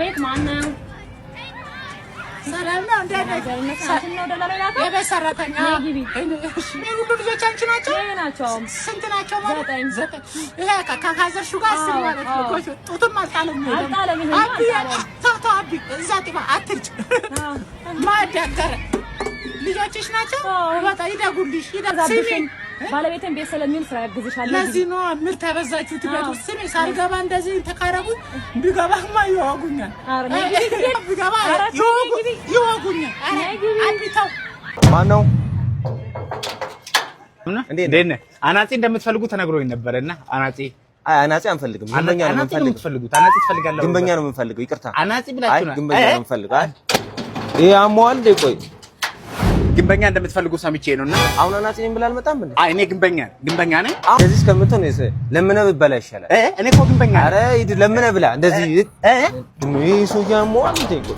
አቤት፣ ማን ነው? ሰላም ነው። እንዴት ነህ? የቤት ሰራተኛ። ይሄ ሁሉ ልጆች አንቺ ናቸው? ናቸው። ስንት ናቸው ማለት? ዘጠኝ። ይሄ ከካዘርሹ ጋር 10 ማለት ነው። ጡትም አልጣለም። አልጣለም። ይሄ አቢ ተው ተው፣ አቢ እዛ ጥባ አትርጭ። ማዳገረ ልጆችሽ ናቸው። በቃ ይደጉልሽ። ስሚ ባለቤቴን ቤት ስለሚውል ስራ ያግዝሻል። ለዚህ ነው ምን ተበዛችሁት ቤት ውስጥ። ስሚ ሳልገባ እንደዚህ ተካረጉ ቢገባማ ይወጉኛል። ቢገባ ይወጉኛል። አቢ ተው። ማነው? እንዴት ነህ? አናጺ እንደምትፈልጉ ተነግሮኝ ነበረ እና አናጺ አይ አናጺ አንፈልግም። ግንበኛ ነው የምንፈልገው። የምትፈልጉት? አናጺ ትፈልጋለህ? ግንበኛ ነው የምንፈልገው። ይቅርታ አናጺ ብላችሁ ነው። ግንበኛ ነው የምንፈልገው። አይ ይሄ አሞሃል እንዴ? ቆይ ግንበኛ እንደምትፈልጉ ሰምቼ ነው እና አሁን አናጺ ነኝ ብለህ አልመጣም እንዴ? አይ እኔ ግንበኛ ግንበኛ ነኝ። እንደዚህ እስከምትሆን ለምነህ ብትበላ ይሻላል። እኔ እኮ ግንበኛ ነኝ። ኧረ ሂድ ለምነህ ብላ። እንደዚህ ይሄ ሰውዬ አሞሃል እንዴ? ቆይ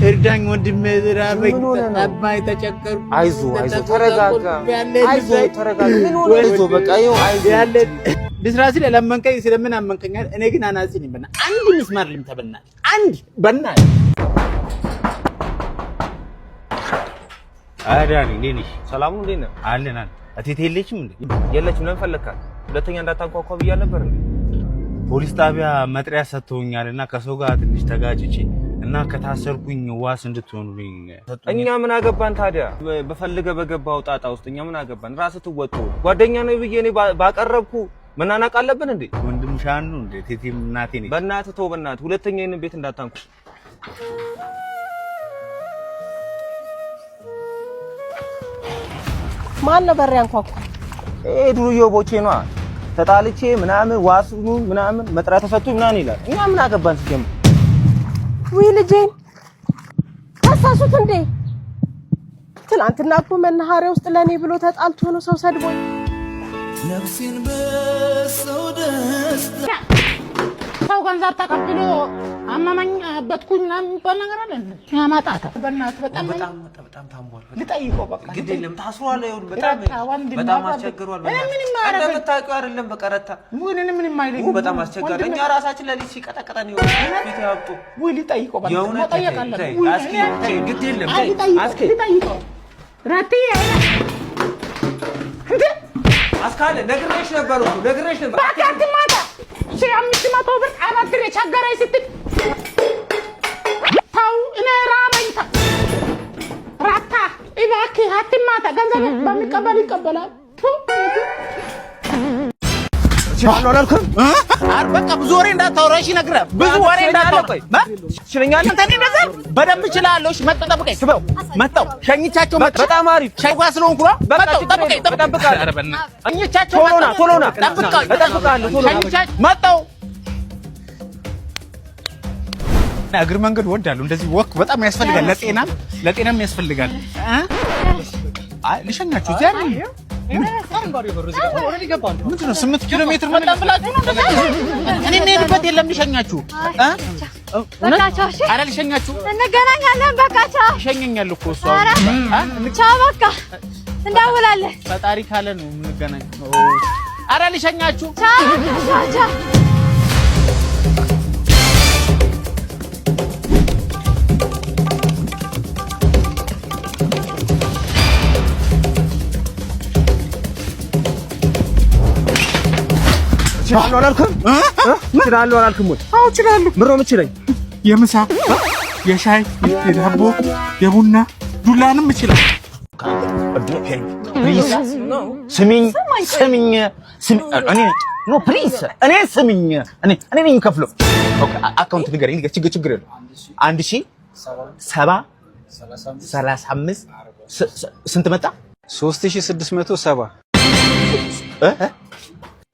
እርዳኝ ወንድሜ፣ ራበኝ፣ ምን ሆነህ ነው? ጠማኝ፣ ተቸገርኩ። አይዞህ አይዞህ፣ ተረጋጋ። አይዞህ ተረጋጋ። ምን ሆነህ? አይዞህ በቃ ይኸው አይዞህ። ያለ ልስራ ስል ለመንከኝ ስለምን አመንከኛል? እኔ ግን አናጺ ነኝ። በእናትህ አንድ ምስማር ልምታ፣ በእናትህ አንድ፣ በእናትህ። አዳኒ እንዴት ነሽ? ሰላሙ እንዴት ነህ? አለን አለን። እቴቴ የለችም እንዴ? የለችም። ለምን ፈለግካት? ሁለተኛ እንዳታንኳኳ ብያለሁ ነበር እንዴ? ፖሊስ ጣቢያ መጥሪያ ሰጥተውኛል እና ከሰው ጋር ትንሽ ተጋጭቼ እና ከታሰርኩኝ ዋስ እንድትሆኑልኝ ሰጡኝ። እኛ ምን አገባን ታዲያ? በፈልገ በገባው ጣጣ ውስጥ እኛ ምን አገባን? ራስህ ትወጡ። ጓደኛ ነው ብዬ እኔ ባቀረብኩ መናናቅ አለብን እንዴ? ወንድም ሻኑ እንዴ? እቴቴም እናቴ ነች። በእናትህ ተው፣ በእናትህ ሁለተኛ ይሄንን ቤት እንዳታንኩ። ማን ነው በር ያንኳኳ? ይሄ ዱርዬው ቦቼ ነዋ። ተጣልቼ ምናምን ዋስኑ ምናምን መጥሪያ ተሰጥቶኝ ምናምን ይላል። እኛ ምን አገባን ሲጀምር? ውይ ልጄን ከሰሱት እንዴ? ትናንትና እኮ መናኸሪያ ውስጥ ለእኔ ብሎ ተጣልቶ ነው ሰው ሰድቦኝ። ሰው ገንዘብ ተቀብሎ አመመኝ አበድኩኝ ምናምን የሚባል ነገር አለ እንዴ? ያመጣታል። በእናትህ በጣም በጣም ታሟል። ልጠይቀው በቃ። ግድ የለም ታስሯል። ይኸውልህ በጣም ረታ ወንድም በጣም አባቢ። አስቸግሯል። እኔ ምንም አያደርገኝ። እንደምታውቂው አይደለም በቃ ረታ ምንም ምንም አይለኝም። በጣም አስቸጋሪ። እኛ ራሳችን ለሊት ሲቀጠቅጠን ይኸውልህ ፊት ያብጡ። ውይ ልጠይቀው በቃ የእውነት መጠየቅ ተይ፣ አለብን። ተይ፣ ውይ አስኪ እኔ ተይ፣ ግድ የለም አይ ተይ፣ ልጠይቀው አስኪ ልጠይቀው ረትዬ እንዴ አስካለ ነግሬሽ ነበር እኮ ነግሬሽ ነበር። እባክህ አትማታ። 1500 ብር አበድሬ ቸገረኝ ስትል ተው፣ እኔ ራበኝ። ተው ረታ እባክህ አትማታ። ገንዘብ በሚቀበል ይቀበላል። እችላለሁ አላልኩም? ኧረ በቃ ብዙ ወሬ እንዳታወራ እሺ። ነግረህ ብዙ ወሬ እንዳታወራ። ትችለኛለህ? አንተ እኔ እንደዛ በደንብ እችላለሁ። እሺ መጣሁ፣ ጠብቀኝ። ስበው መጣሁ፣ ሸኝቻቸው መጣሁ። በጣም አሪፍ። ሻይ ጓ ስለሆንኩ ነው። መጣሁ፣ ጠብቀኝ፣ ጠብቀኝ። እጠብቅሃለሁ። ኧረ በእናትህ ሸኝቻቸው ቶሎ ና፣ ቶሎ ና። ጠብቀኝ፣ እጠብቅሃለሁ፣ ቶሎ ና። ሸኝቻቸው መጣሁ። እግር መንገድ እወዳለሁ። እንደዚህ walk በጣም ያስፈልጋል። ለጤናም ለጤናም ያስፈልጋል። አይ ልሸኛችሁ እዚያ አይደል? ምንድን ነው 8 ኪሎ ሜትር መጣን ብላችሁ ነው እንደዛ? እኔ የምሄድበት የለም። ልሸኛችሁ እ? በቃ ቻው። እሺ ኧረ ልሸኛችሁ። እንገናኛለን። በቃ ቻው። ይሸኘኛል እኮ እሱ። ኧረ እ? ቻው። በቃ እንደውላለን። ፈጣሪ ካለ ነው የምንገናኘው። ኧረ ልሸኛችሁ። ቻው ቻው ቻው። እችላለሁ አላልኩም? እችላለሁ አላልኩም ወይ? አዎ እችላለሁ። ምነው የምችለኝ? የምሳ የሻይ የዳቦ የቡና ዱላንም እችላለሁ። Please ስሚኝ ስሚኝ ስሚ እኔ no please እኔ ስሚኝ እኔ እኔ ነኝ የምከፍለው። Okay account ንገረኝ። ችግር ችግር የለውም። 1070 35 ስንት መጣ? 3670 እ እ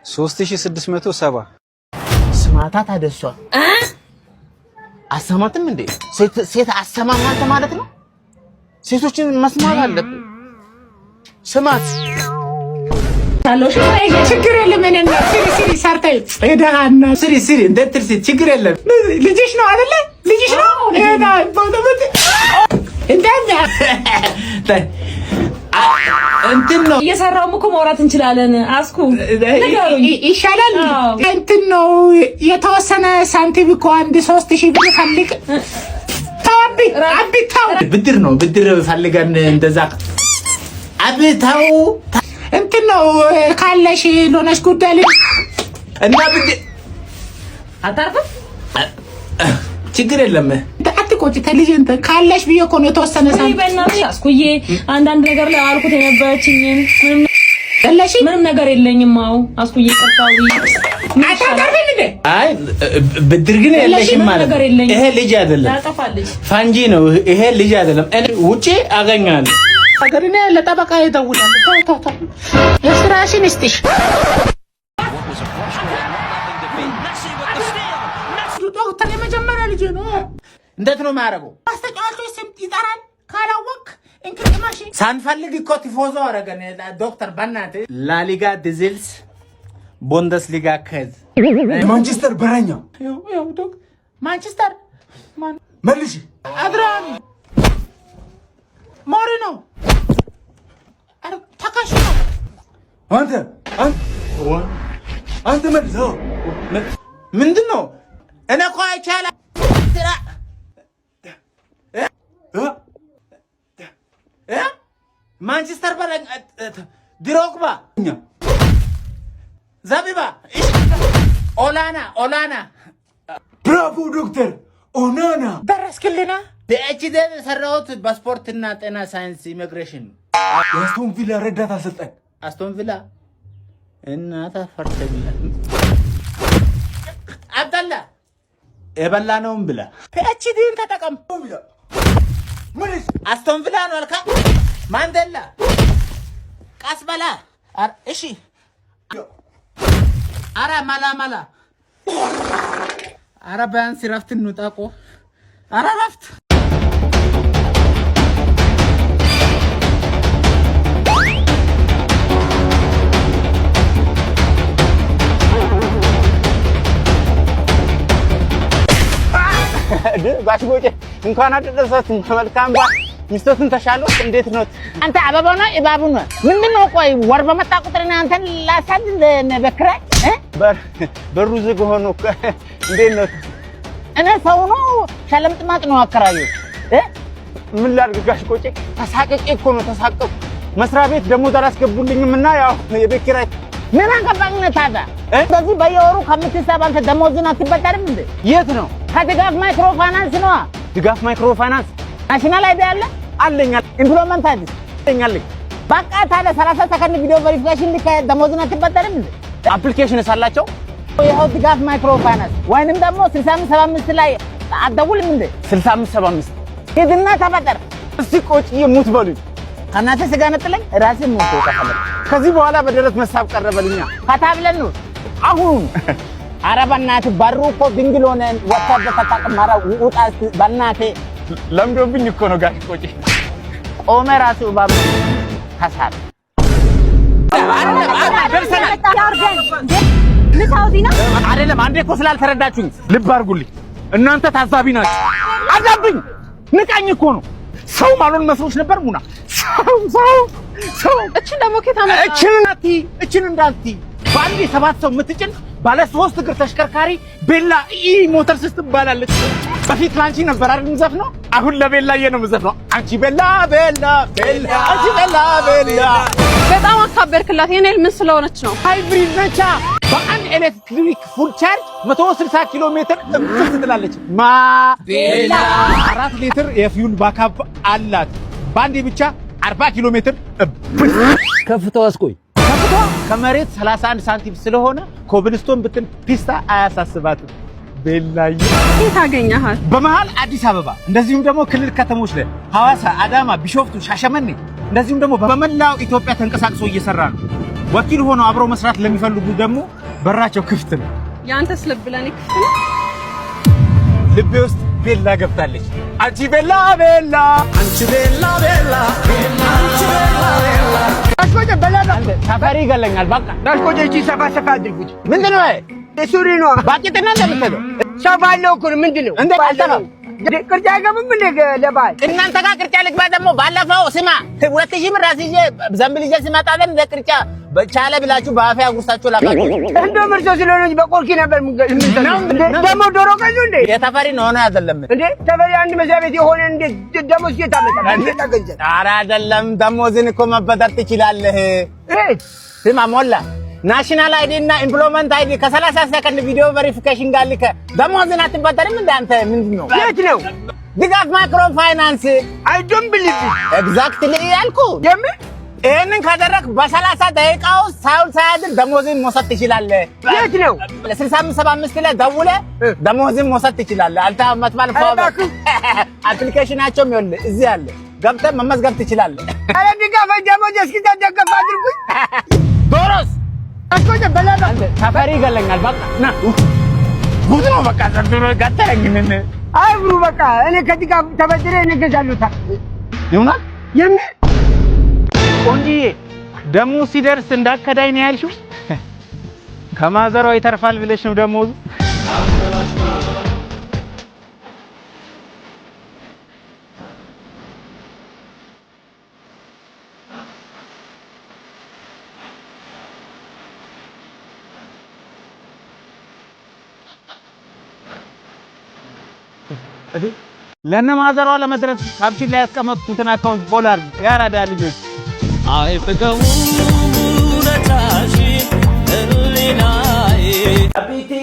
3670 ስማታ ታደሷ አሰማትም እንዴ? ሴት ሴት አሰማም አንተ ማለት ነው። ሴቶችን መስማት አለብን። ስማት ችግር የለም። እኔ እናት ስሪ ስሪ ሰርተይ የደሃ እናት ስሪ ስሪ እንደ ትርሲ ችግር የለም። ልጅሽ ነው አይደለ? ልጅሽ ነው። ይሄና እንደዛ እንትን ነው። እየሰራሁም እኮ ማውራት እንችላለን። አስኩ ንገሩኝ። ይሻላል። እንትን ነው የተወሰነ ሳንቲም እኮ አንድ 3000 ብር ፈልግ። ተው አቢ፣ አቢ ተው። ብድር ነው፣ ብድር ፈልገን እንደዛ። አቢ ተው። እንትን ነው ካለሽ ለሆነች ጉዳይ እና ብድር አታርፍም? ችግር የለም። አትቆጪ። ተልጅ እንትን ካለሽ ብዬ እኮ ነው የተወሰነ ሳንቲም። በእናትሽ አስኩዬ አንዳንድ ነገር ላይ አልኩት የነበረችኝን ምንም ነገር የለኝም። አዎ አስኩዬ ቅርታዊ አታቀርብም እንዴ? አይ ብድር ግን የለሽም ማለት ነው። ይሄ ልጅ አይደለም ፋንጂ ነው። ይሄ ልጅ አይደለም። እኔ ውጪ አገኛለሁ። ሀገር እኔ ለጠበቃ እደውላለሁ። ተው ተው ተው፣ የስራሽን ይስጥሽ። ዶክተር የመጀመሪያ ልጅ ነው። እንዴት ነው የማያደርገው? ማስተጫዋቾች ስም ይጠራል። ካላወቅ እንቅጥማሽ ሳንፈልግ እኮ ቲፎዞ አደረገን። ዶክተር በእናትህ ላሊጋ ዲዝልስ ቡንደስሊጋ ከዝ ማንቸስተር በረኛ ማንቸስተር መልሽ አድራን ሞሪኖ ተካሽ ነው። አንተ አንተ መልስ። ምንድን ነው? እኔ እኮ አይቻልም። ማንቸስተር በረኛ ድሮግባ፣ ዘቢባ፣ ኦላና ኦላና። ብራቮ ዶክተር ኦናና ደረስክልና። PhD የሰራሁት በስፖርትና ጤና ሳይንስ ኢሚግሬሽን ነው። የአስቶን ቪላ ረዳት አሰልጣኝ። አስቶን ቪላ እናታ ፈርተብላ አብደላ የበላነውን ብላ። PhD ን ተጠቀም። አስቶን ቪላ ነው አልካ። ማንዴላ ቀስ በላ። እሺ አረ መላ መላ። አረ ቢያንስ ረፍት እንውጣ እኮ። አረ ረፍት። ጋሽ ቦጬ እንኳን አደረሰዎት። መልካም በዓል። ሚስቶትን ተሻሎት እንዴት ነው? አንተ አበባው ነው እባቡ ነው ምንድን ነው? ቆይ ወር በመጣ ቁጥር እኔ አንተን ላሳድድ በክራይ? በሩ ዝግ ሆኖ እንዴት ነው? እኔ ሰው ነው ሸለምጥማጥ ነው አከራዩ። ምን ላድርግ ጋሽ ቆጬ፣ ተሳቅቄ እኮ ነው ተሳቀቅኩ። መስሪያ ቤት ደሞዝ አላስገቡልኝም እና ያው የቤት ኪራይ ምን አገባኝ ታዲያ? በዚህ በየወሩ ከምትሳብ አንተ ደሞዝን አትበደርም እንዴ? የት ነው? ከድጋፍ ማይክሮ ፋይናንስ ነዋ። ድጋፍ ማይክሮ ፋይናንስ National ID አለ? አለኝ። Employment ID አለኝ አለኝ። በቃ ታዲያ 30 ሰከንድ video verification ልከህ ደሞዝን አትበደርም እንዴ? Application ሳላቸው ይኸው ድጋፍ ማይክሮ ፋይናንስ ወይንም ደግሞ 6575 ላይ አትደውልም እንዴ? 6575 ሂድና ተበደር። እስቲ ቆጭዬ ሙት በሉኝ። ከእናትህ ስጋ ነጥለኝ ራስህ ሙት ከፈለግ። ከዚህ በኋላ በደረት መሳብ ቀረበልኛ። ፈታ ብለን ነው አሁን። ኧረ በእናትህ በሩ እኮ ድንግል ሆነን ወጥተህበት አታውቅም። ኧረ ውጣ እስኪ በእናትህ። ለምዶብኝ እኮ ነው ጋሽ ቆጬ። ቆመ ራሱ እባብ ተሳብ። አይደለም አንዴ እኮ ስላልተረዳችሁኝ ልብ አድርጉልኝ። እናንተ ታዛቢ ናችሁ። አዛብኝ ንቃኝ እኮ ነው። ሰው ማልሆን መስሎሽ ነበር ሙና። ሰው ሰው ሰው እችን ደግሞ ከየት አመጣህ? እችን እናቲ እችን እንዳልቲ በአንድ የሰባት ሰው የምትጭን ባለ ሶስት እግር ተሽከርካሪ ቤላ ኢ ሞተርስ ትባላለች። በፊት ለአንቺ ነበር አይደል የምዘፍነው? አሁን ለቤላዬ ነው የምዘፍነው። አንቺ ቤላ ቤላ ቤላ አንቺ ቤላ ቤላ። በጣም አካበድክላት። የኔ ምን ስለሆነች ነው? Hybrid ነቻ። በአንድ ኤሌክትሪክ full charge 160 ኪሎ ሜትር እብስ ትላለች። ማ ቤላ 4 ሊትር የ fuel backup አላት። በአንዴ ብቻ 40 ኪሎ ሜትር እብስ። ከፍታው አስቆይ ከፍታዋ ከመሬት 31 ሳንቲም ስለሆነ ኮብልስቶን ብትል ፒስታ አያሳስባትም። ቤላዬ የት አገኘሃት? በመሃል አዲስ አበባ እንደዚሁም ደግሞ ክልል ከተሞች ላይ ሐዋሳ፣ አዳማ፣ ቢሾፍቱ፣ ሻሸመኔ እንደዚሁም ደግሞ በመላው ኢትዮጵያ ተንቀሳቅሶ እየሰራ ነው። ወኪል ሆነው አብረው መስራት ለሚፈልጉ ደግሞ በራቸው ክፍት ነው። የአንተስ ልብ ለእኔ ክፍት ነው? ልቤ ውስጥ ቤላ ገብታለች። አንቺ ቤላ ቤላ አንቺ ቤላ ቤላ አንቺ ቤላ ቤላ። ሰፈሪ ይገለኛል። በቃ ጋሽ እቺ ሰፋ ሰፋ አድርጉት። ምንድን ነው ሱሪ ነው ባቄትና እንደምትለው ሰፋ አለው እኮ ነው። ምንድን ነው እንደ አልሰፋም። ቅርጫ አይገቡም እንዴ ለበዓል? እናንተ ጋር ቅርጫ ልግባ ደግሞ። ባለፈው ስማ 2000 ብር አስይዤ ዘንቢል ይዤ ስመጣ ግን እንደ ቅርጫ ቻለ ብላችሁ በአፌ አጉርሳችሁ ላካችሁ። እንደውም እርሶ ስለሆነ በቆርኪ ነበር የምንሰጠው። ደግሞ ዶሮ ገዙ እንዴ? የተፈሪ ነው ሆነ አይደለም እንዴ? ተፈሪ አንድ መስሪያ ቤት የሆነ እንዴ ደሞዝ የት አመጣ? ገንዘብ ኧረ አይደለም፣ ደሞዝን እኮ መበደር ትችላለህ። ስማ ሞላ፣ national ID እና employment ID ከ30 ሰከንድ video verification ጋር ልከህ ደሞዝን አትበደርም እንደ አንተ ምንድን ነው? የት ነው? ድጋፍ ማይክሮ ፋይናንስ። I don't believe. Exactly ያልኩህ። የምን ይህንን ካደረግህ በ30 ደቂቃ ውስጥ ሳይውል ሳያድር ደሞዝን መውሰድ ትችላለህ። የት ነው? 6575 ላይ ደውለህ ደሞዝን መውሰድ ትችላለህ። አንተ አመት በዓል application ኣቸውም ይኸውልህ እዚህ አለ። ገብተህ መመዝገብ ትችላለህ። ኧረ ድጋፍ ደሞዝ እስኪደገፍ አድርጉኝ። ዶሮስ ተፈሪ ይገለኛል። በቃ ና ጉድ ነው። በቃ ዘንድሮ ገተረኝ። ምን አይብሩ በቃ እኔ ከድጋፍ ተበድሬ እኔ እገዛለሁ። ይሆናል። የምን ቆንጂዬ ደሞዝ ሲደርስ እንዳከዳኝ ነው ያልሽው? ከማዘሯ ይተርፋል ብለሽ ነው ደሞዙ? ለእነ ማዘሯ ለመድረስ caption ላይ ያስቀመጥኩትን account follow አድርግ። ያራዳ ልጆች። አቢቲ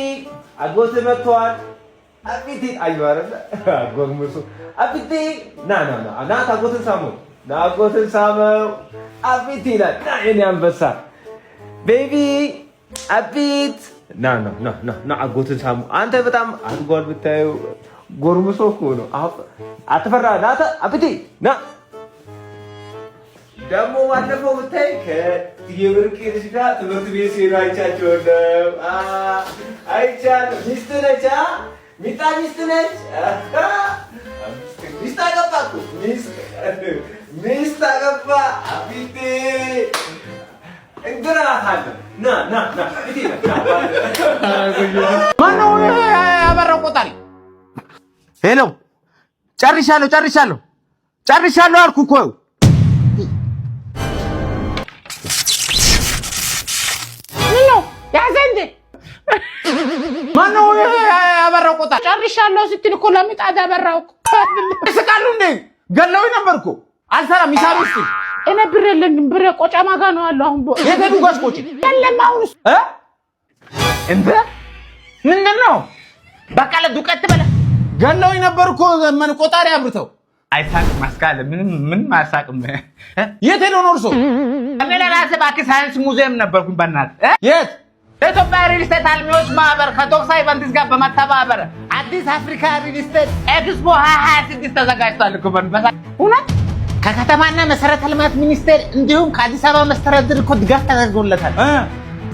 አጎት መጥተዋል። አቢቲ አየሁ አይደለ? አጎርምሱ አቢቲ ና ና ና ና አጎትን ሳመው፣ ና አጎትን ሳመው። አቢቲ ይላል። ና የኔ አንበሳ baby አቢት ና ና ና ና ና አጎትን ሳመው። አንተ በጣም አድጓል ብታዩ፣ ጎርምሶ እኮ ነው። አትፈራ ና አቢቲ ና። ደግሞ ባለፈው ብታይ ከየብርቅ ልጅ ጋር ትምህርት ቤት ሲሄዱ አይቻቸው ነው። አይቻለሁ። ሚስት ነች፣ ሚጣ ሚስት ነች። ሚስት አገባ እኮ ሚስት አገባ። አቢቴ እንትን እላታለሁ። ና ና ና ማነው ያበራው ቆጣሪ? Hello፣ ጨርሻለሁ፣ ጨርሻለሁ፣ ጨርሻለሁ አልኩህ እኮ። ምነው ያዘ እንዴ? ማነው ያበራው ቆጣሪ? ጨርሻለሁ ስትል እኮ ለምጣድ አበራው እኮ። ይስቃሉ እንዴ? ገለውኝ ነበር እኮ። አልሰራም። ሂሳብ ውስጥ እኔ ብር የለኝም። ብር ቆጫማ ጋር ነው ያለው አሁን። የት ሄዱ ጋሽ ቆጪ? የለም አሁን እ እንደ ምንድን ነው? በቃ ለዱቄት በለ። ገለውኝ ነበር እኮ ምን ቆጣሪ አብርተው። አይሳቅም። አስካለ ምንም ምንም አያሳቅም። የት ሄደው ነው እርሶ? እኔ ለራሴ እባክህ ሳይንስ ሙዚየም ነበርኩኝ። በእናትህ የት? የኢትዮጵያ ሪል ስቴት አልሚዎች ማህበር ከዶክሳ ኢቨንትስ ጋር በመተባበር አዲስ አፍሪካ ሪል ስቴት ኤክስፖ 2026 ተዘጋጅቷል እኮ። እውነት ከከተማና መሰረተ ልማት ሚኒስቴር እንዲሁም ከአዲስ አበባ መስተዳድር እኮ ድጋፍ ተደርጎለታል።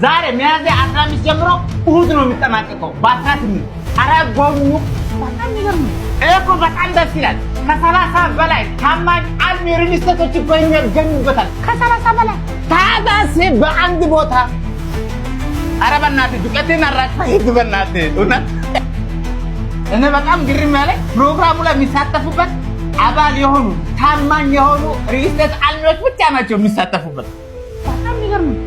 ዛሬ ሚያዝያ 15 ጀምሮ እሁድ ነው የሚጠናቀቀው በ18። ኧረ ጎብኙ። በጣም የሚገርም ነው እኮ፣ በጣም ደስ ይላል። ከ30 በላይ ታማኝ አልሚ ሪል ስቴቶች እኮ ይገኙበታል። ከ30 በላይ ታዳሴ በአንድ ቦታ። ኧረ በእናትህ ዱቄቴን አራግፈህ ሂድ በእናትህ። እውነት እኔ በጣም ግርም ያለኝ ፕሮግራሙ ላይ የሚሳተፉበት አባል የሆኑ ታማኝ የሆኑ ሪል ስቴት አልሚዎች ብቻ ናቸው የሚሳተፉበት። በጣም የሚገርም ነው።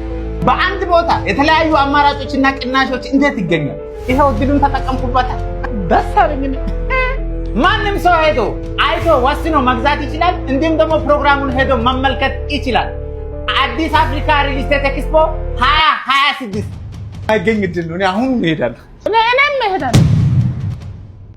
በአንድ ቦታ የተለያዩ አማራጮችና ቅናሾች እንዴት ይገኛል? ይኸው እድሉን ተጠቀምኩበታል። ደስ አለኝ። ማንም ሰው ሄዶ አይቶ ወስኖ መግዛት ይችላል። እንዲሁም ደግሞ ፕሮግራሙን ሄዶ መመልከት ይችላል። አዲስ አፍሪካ ሪል ስቴት ኤክስፖ 2026 አይገኝ እድል ነው። እኔ አሁን እሄዳለሁ። እኔም እሄዳለሁ።